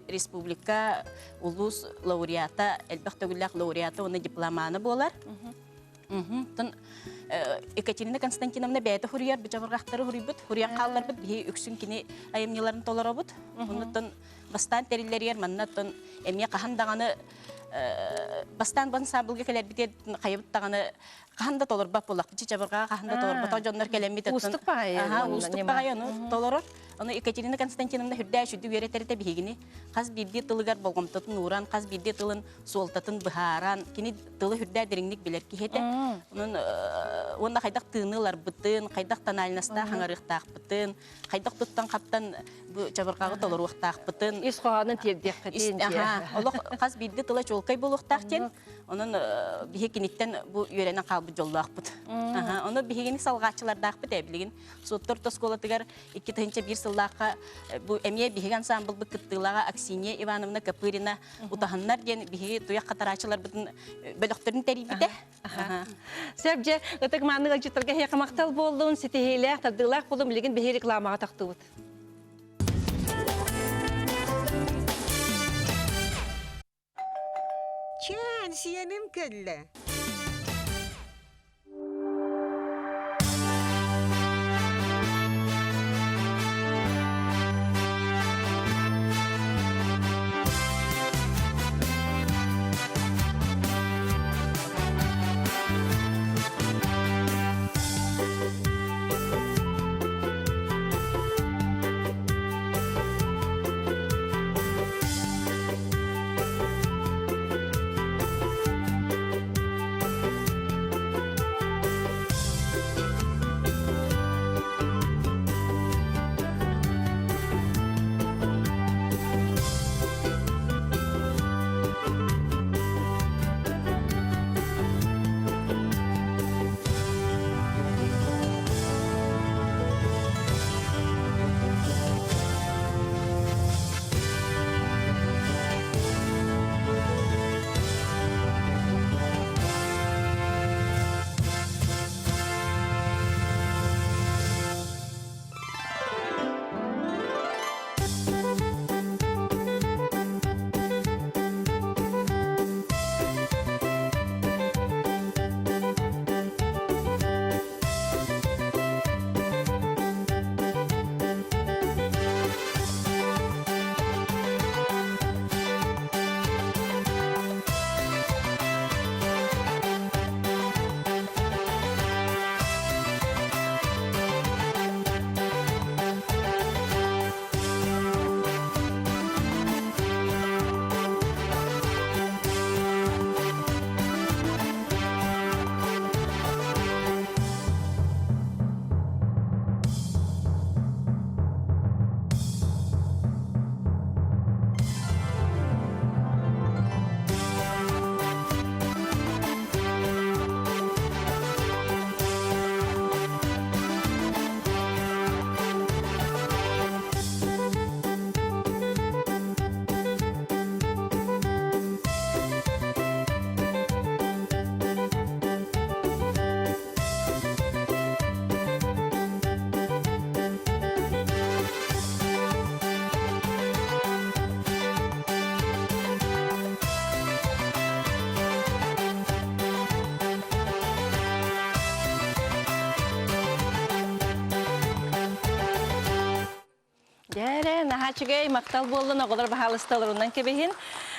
республика улуус лауреата, элбэх төгүллээх лауреата уонна дипломана буолар. Оттон Екатерина Константиновна бэйэтэ хуруйар бычабырҕахтары хуруйбут, хуруйан хаалларбыт биһи үксүн кини айымньыларын толоробут. Оннуттан бастаан тэриллэригэр манна оттон эмиэ хаһан даҕаны бастаан бу ансамблга кэлэрбитигэр хайабыт даҕаны хаһан да толорбот буоллахпыт чычабырҕаҕа хаһан да толорботох дьоннор кэлэммит уустук баҕайы уустук баҕайы ону толорор ону Екатерина Константиновна үрдээ сүдү үөрэтэритэ биһигини хас биирдии тылыгар болҕомтотун ууран хас биирдии тылын суолтатын быһааран кини тылы үрдээ дириҥник билэр киһи этэ онон уонна хайдах тыыны ыларбытын хайдах тональностаах хаҥарыахтаахпытын хайдах туттан-хаптан бу чабырҕаҕы толоруохтаахпытын ис хоһоонун тиэрдиэххитин олох хас биирдии тыла чуолкай буолуохтаах диэн онон биһи киниттэн бу үөрэнэн хаалбыт дьоллоохпут ону биһигини салҕааччылардаахпыт ээ билигин Суотту орто оскуолатыгар 2001 сыллаахха бу эмиэ биһиги ансамблбыт кыттыылааҕа Аксинья Ивановна Копырина утаһыннар диэн биһиги туйах хатарааччыларбытын бөлөхтөрүн тэрийбитэ. Сөп дьэ, ытык мааны ыалдьыттарга эһиэхэ махтал буоллун, ситиһиилээх, тардыылаах буолун, билигин биһиги рекламаҕа тахтыбыт. Чээн, сиэним кэллэ. Дьэ, наһаа үчүгэй, махтал буоллун, оҕолор баһаалысталарынан кэбиһин.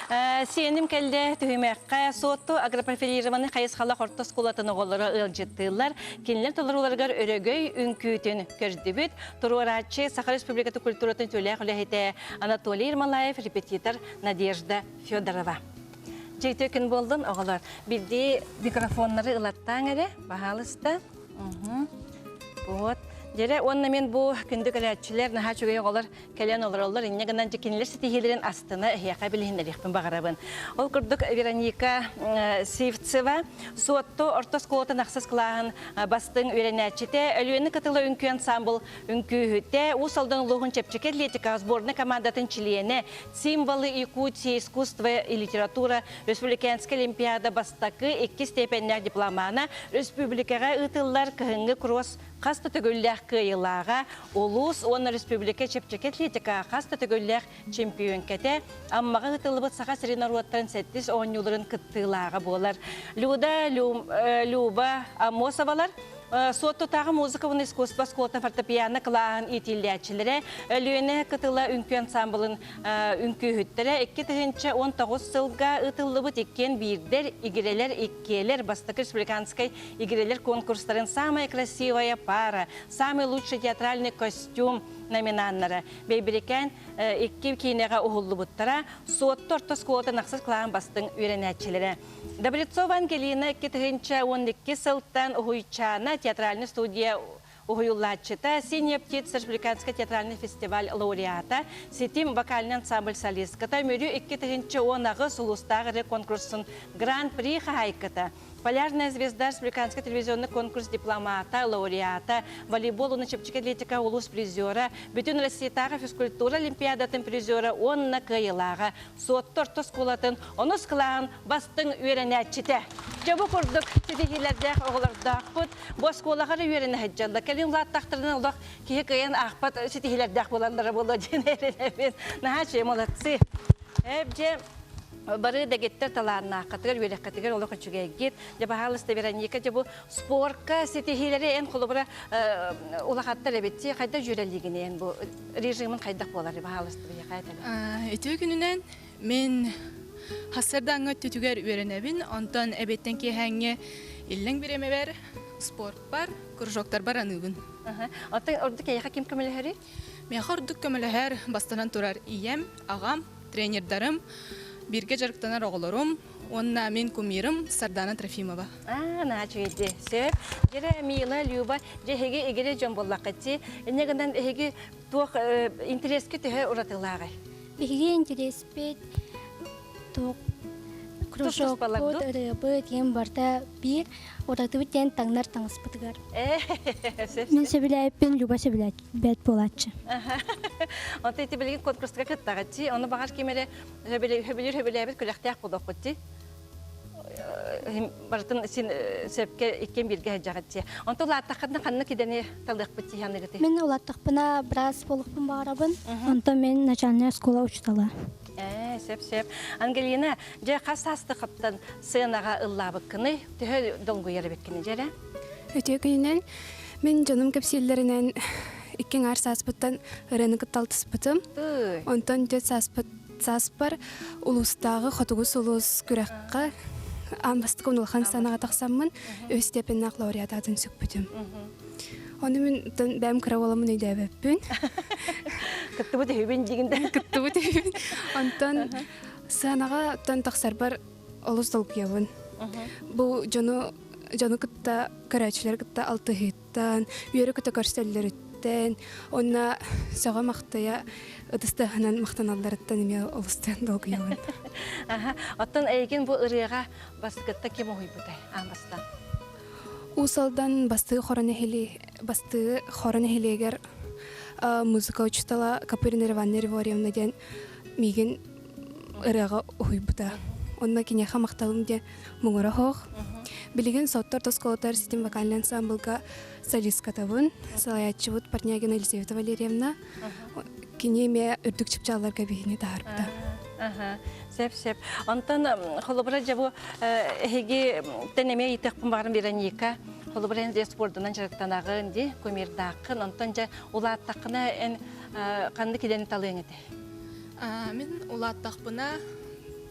Сиэним кэллэ түһүмэххэ Суотту агропрофилированный хайысхалаах орто оскуолатын оҕолоро ыалдьыттыыллар. Кинилэр толорууларыгар өрөгөй үҥкүүтүн көрдүбүт. Туруорааччы Саха Республикатын культуратын үтүөлээх үлэһитэ Анатолий Ермолаев, репетитор Надежда Федорова. Дьиэ күн буоллун, оҕолор. Бирдии микрофоннары ылаттааҥ эрэ, баһаалыста. Вот. Дьэрэ, уонна мен бу күндү кэлээччилэр, наһаа үчүгэй оҕолор кэлэн олороллор. Инньэ гынан дьэ кинилэр ситиһиилэрин астына эһиэхэ билиһиннэриэхпин баҕарабын. Ол курдук Вероника Сивцева Суотту орто оскуолатын ахсыс кылааһын бастыҥ үөрэнээччитэ, Өлүөнэ кытыла үҥкүү ансамбл үҥкүүһүтэ, Уус Алдан улууһун чэпчэки атлетикаҕа сборнай командатын чилиэнэ, Символы Якутии, искусство и литература республиканскай олимпиада бастакы иккис степеннээх дипломана, республикаҕа ыытыллар кыһыҥҥы кросс хас да төгүллээх кыайыылааҕа, улуус уонна республика чэпчэки атлетикаҕа хас да төгүллээх чемпионкэтэ, Аммаҕа ыытыллыбыт Саха сирин норуоттарын сэттис оонньууларын кыттыылааҕа буолар. Люда Люба Аммосовалар Суоттутааҕы музыка уонна искусство оскуолатын фортепиано кылааһын иитиллээччилэрэ, Өлүөнэ кытыла үҥкүү ансамблын үҥкүүһүттэрэ 2019 сылга ыытыллыбыт иккиэн биирдэр, игирэлэр иккиэлэр бастакы республиканскай Игирэлэр конкурстарын «Самая красивая пара», «Самый лучший театральный костюм» номинаннара Бэйбирикээн икки киинэҕэ уһуллубуттара, Суотту орто оскуолатын ахсыс кылааһын бастыҥ үөрэнээччилэрэ. Добрецова Ангелина 2012 сылтан Уһуйчаана театральный студия уһуйуллааччыта, «Синяя птица» республиканскай театральный фестиваль лауреата, Ситим вокальный ансамбль солистката, Мүрү 2018 улуустааҕы ырыа конкурсун Гран-при хаһаайката, Полярная звезда республиканский телевизионный конкурс дипломата, лауреата, волейбол уонна чэпчэки атлетика улуус призера, бүтүн Россиятааҕы физкультура олимпиадатын призера уонна кыайыылааҕа, Суотту орто оскуолатын онус кылааһын бастыҥ үөрэнээччитэ. Дьэ бу курдук ситиһиилэрдээх оҕолордоохпут. Бу оскуолаҕа эрэ үөрэнэ сылдьаллар. Кэлин улааттахтарына олох киһи кыайан аахпат ситиһиилэрдээх буолаллара буолуо диэн эрэнэбин. Наһаа үчүгэй, молодцы. Эп дьэ бары дэгиттэр талааннааххытыгар, үөрэххитигэр олох үчүгэйгит. Дьэ, баһаалыста, Вероника, дьэ бу спорка ситиһиилэри эн холобура улахаттар эбит дии. Хайдах дьүөрэлиигин эн бу режимин хайдах буолар, баһаалыста, биһиэхэ этэлэ. Үтүө күнүнэн мин хассардаҥҥа өттүтүгэр үөрэнэбин, онтон эбиэттэн киэһээҥҥи иллэҥ бириэмэбэр спортпар, кружоктарбар аныыбын. Оттон ордук эйиэхэ ким көмөлөһөрүй? Миэхэ ордук көмөлөһөр бастанан турар ийэм, аҕам, тренердарым, бииргэ дьарыктанар оҕолорум уонна мин кумирым Сардана Трофимова. Аа, наһаа үчүгэйди. Сөп. Дьэрэ Мила, Люба, дьэ эһиги игире дьон буоллаххыт дии. Инньэ гынан эһиги туох интэриэскэ төһө уратылааҕый? Биһиги интэриэспит туох кружокпут, ырыабыт диэн барыта биир уратыбыт диэн таҥнар таҥаспытыгар. Мин сөбүлээбиппин Люба сөбүлээбэт буолааччы. Онто ити билигин конкурска кыттаҕыт дии. Ону баҕар ким эрэ сөбүлүүр сөбүлээбит күрэхтээх буолуоххут дии. Барытын син сөпкө иккиэн бииргэ сылдьаҕыт дии. Онто улааттаххытына ханнык идэни талыахпыт дии саныгытый? Мин улааттахпына быраас буолуохпун баҕарабын. Онтон мин начальная школа учуутала. Ээ, сөп-сөп. Ангелина, дьэ хас саастыхыттан сценаҕа ыллаабыккыный? Төһө долгуйар эбиккиний дьэ эрэ? Үтүө күнүнэн мин дьонум кэпсииллэринэн икки аҥаар сааспыттан ырыаны кытта алтыспытым. Онтон түөрт сааспыт сааспар улуустааҕы Хотугу сулус күрэххэ аан бастакы улахан сценаҕа тахсаммын үс степеннээх лауреат аатын сүкпүтүм. Ону мин бэйэм кыра уоламмын өйдөөбөппүн. Кыттыбыт үһүбүн диигин да. Кыттыбыт үһүбүн. Онтон сценаҕа тон тахсарбар олус долгуйабын. Бу дьону дьону кытта көрөөччүлэри кытта алтыһыыттан, үөрэ-көтө көрсөллөрүттэн, уонна сөҕө-махтайа ытыстыһынан махтаналларыттан эмиэ олус долгуйабын. Аха, оттон эйигин бу ырыаҕа баскытта ким уһуйбутай аан бастаан? Уус Алдан бастыы хоро бастыы хоро нэһилиэгэр музыка учуутала Копырина Ивановна Григорьевна диэн миигин ырыаҕа уһуйбута. Онно киниэхэ махталым диэн муҥура оһох. Билигин Соттор оскуолатыгар ситим вокальный ансамблга солисткатабын. Салайааччыбыт Портнягина Елизавета Валерьевна. Кини эмиэ үрдүк чыпчаалларга биһини таһаарбыта. Сөп, сөп. Онтон холобура дьэ бу эһиги тэн эмиэ ыйытыахпын баҕарым Вероника. Холобура эн дьэ спордунан дьарыктанаҕын дии, кумирдааххын. Онтон дьэ улааттаххына эн ханнык идэни талыаҥ этэй? Мин улааттахпына.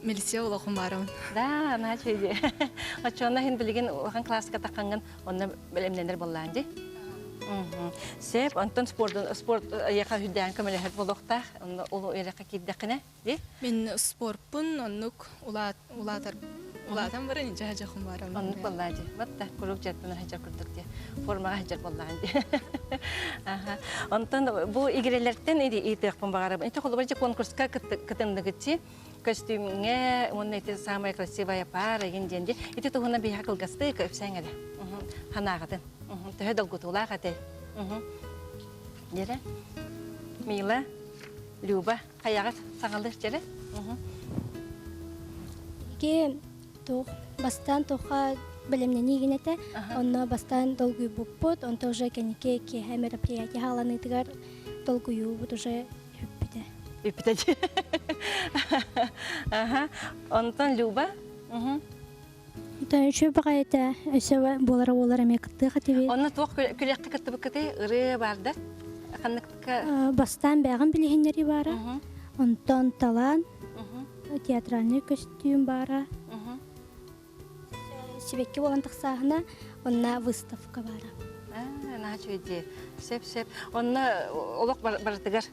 Милиция олохум баарабын. Да, наһаа үчүгэй. Оччоҕуна иһин билигин улахан класска таххаҥҥын онно бэлэмнэнэр буоллаан дии. Сөп, онтон спорт спорт эйиэхэ үрдээн көмөлөһөр буолуохтаах. Онно ол үөрэххэ киирдэххинэ дии. Мин спорпун оннук улаат улаатар улаатан баран инчэ хажахым баарам. Оннук буоллаа дии. Батта куруук дьарыктанар сылдьар курдук дии. Формаҕа сылдьар буоллаҕын дии. Аха. Онтон бу игирэлэртэн ыйытыахпын баҕарабын. Ити холобур дьэ конкурска кытынныгытчи көстүүмҥэ уонна ити самая красивая пара игин диэн дии. Ити туһунан биһиэхэ кылгастык өпсөҥ эрэ. Ханаағытын. Төһө долгутуулаах этэй? Дьэрэ. Мила, Люба, хайаҕыт саҥалыыр дьэрэ? Ики туох бастаан туохха бэлэмнэнии гин этэ. Онно бастаан долгуйбуппут, онто уже кэнники киэһэ мероприятие хааланыытыгар долгуйуубут уже үппүтэ. Үппүтэ. Аха. Онтон Люба? Онтон үчүгэй баҕайы этэ. Өссө буолара буолар эмиэ кыттыах этибит. Онно туох күрэххэ кыттыбыккытый? Ырыа баарда? Ханныктыка? Бастаан бэҕин билиһиннэрии баара. Онтон талаан, театральный көстүүм баара. Сибэкки буолан тахсааһына, онно выставка баара. Наһаа үчүгэй дии. Сөп-сөп. Онно олох барытыгар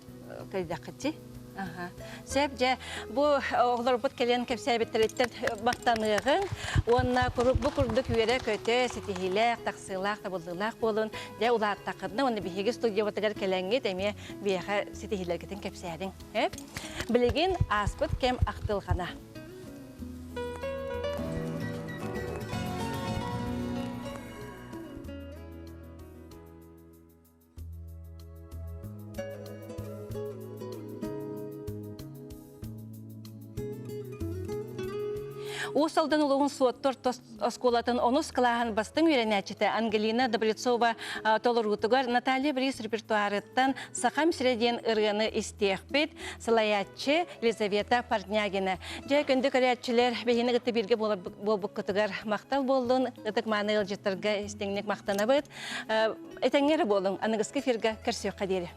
кэлдэххитий? Аха. Сөп дьэ, бу оҕолорбут кэлэн кэпсээбиттэриттэн махтаныаҕыҥ уонна куруук бу курдук үөрэ-көтө, ситиһиилээх, тахсыылаах, табыллыылаах буолун. Дьэ, улааттаххытына уонна биһиги студиябытыгар кэлэҥҥит эмиэ биһиэхэ ситиһиилэргитин кэпсээриҥ. Билигин ааспыт кэм ахтылҕана. Уус Алдан улууһун Суотту орто оскуолатын онус кылааһын бастыҥ үөрэнээччитэ Ангелина Добрецова толоруутугар Наталья Борис репертуарыттан «Сахам сирэ» диэн ырыаны истиэхпит. Салайааччы Елизавета Портнягина. Дьэ, күндү көрөөччүлэр, биһини кытта бииргэ буолбуккутугар махтал буоллун. Ытык-мааны ыалдьыттарга истиҥник махтанабыт. Этэҥҥэ эрэ буолуҥ, аныгыскы эфиргэ көрсүөххэ диэри.